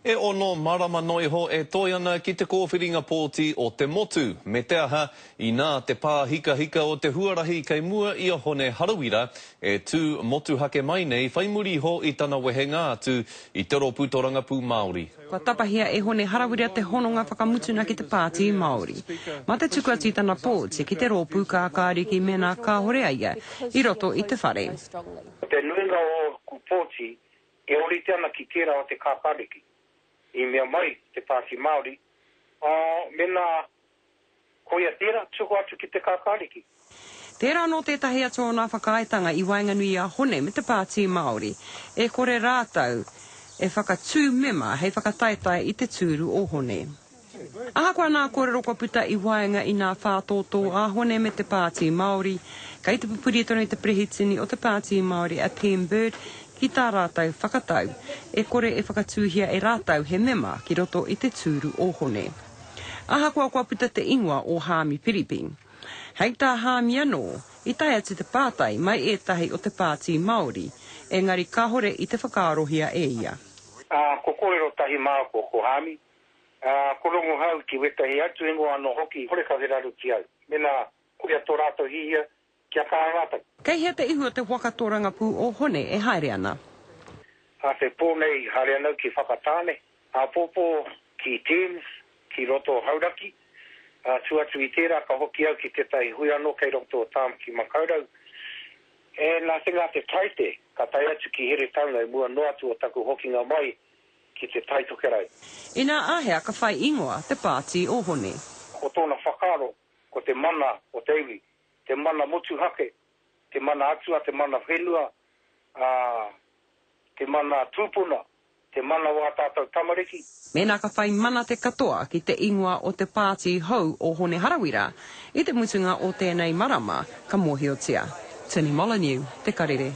E ono marama noa iho e toe ana ki te kōwhiringa pōti o te motu, me te aha, inā te pāhikahika o te huarahi kei mua i a Hone Harawira e tū motuhake mai nei whai muri iho i tana wehenga atu i te Rōpū Torangapū Māori. Kua tapahia e Hone Harawira te hononga whakamutuna ki te Pāti Māori. Mā te tuku atu i tana pōti ki te Rōpū Kākāriki mēnā kāhore a ia i roto i te whare. Ko te nuinga o ōku pōti E ōrite ana ki tērā o te kākāriki. I mea mai te Pāti Māori, ā, mēnā koia tērā, tuku atu ki te kākāriki. Tērā anō tētahi atu o nā whakaaetanga i waenganui i a Hone me te Pāti Māori, e kore rātou e whakatū mema hei whakataetae i te tūru o Hone. Ahakoa nā kōrero kua puta i waenga i nā whātōtō a Hone me te Pāti Māori, kei te pupuri tonu te perehitini o te Pāti Māori a Pem Bird ki tā rātou whakatau, e kore e whakatūhia e rātou he mema ki roto i te tūru o Hone. Ahakoa kua puta te ingoa o Haami Piripi. Hei tā Haami anō, i tae atu te pātai mai ētahi o te Pāti Māori, engari kāhore i te whakaarohia e ia. Ā, ko kōrero tahi māua ko Haami, Ā, ko Rongohau ki wētahi atu ingoa anō hoki, horekau he raru ki au. Mēnā koia tō rātou hihia, kia kaha rātou. Kei hea te ihu o te waka tōrangapū o Hone e haere ana? Ā te pō nei haere ana au ki Whakatāne, āpōpō ki Thames, ki roto o Hauraki. Ā, tū atu i tērā ka hoki au ki tētahi hui anō kei roto o Tāmaki Makaurau. E, nā te ngā te Taite, ka tae atu ki Heretaunga i mua noa atu o taku hokinga mai ki Te Tai Tokerau. Inā āhea ka whai ingoa te pāti o Hone? Ko tōna whakaaro, ko te mana o te iwi, te mana motuhake, te mana atua, te mana whenua, ā, te mana tūpuna, te mana o ā tātou tamariki. Mēnā ka whai mana te katoa ki te ingoa o te pāti hou o Hone Harawira i te mutunga o tēnei marama, ka mōhiotia. Tini Molyneux, Te Karere.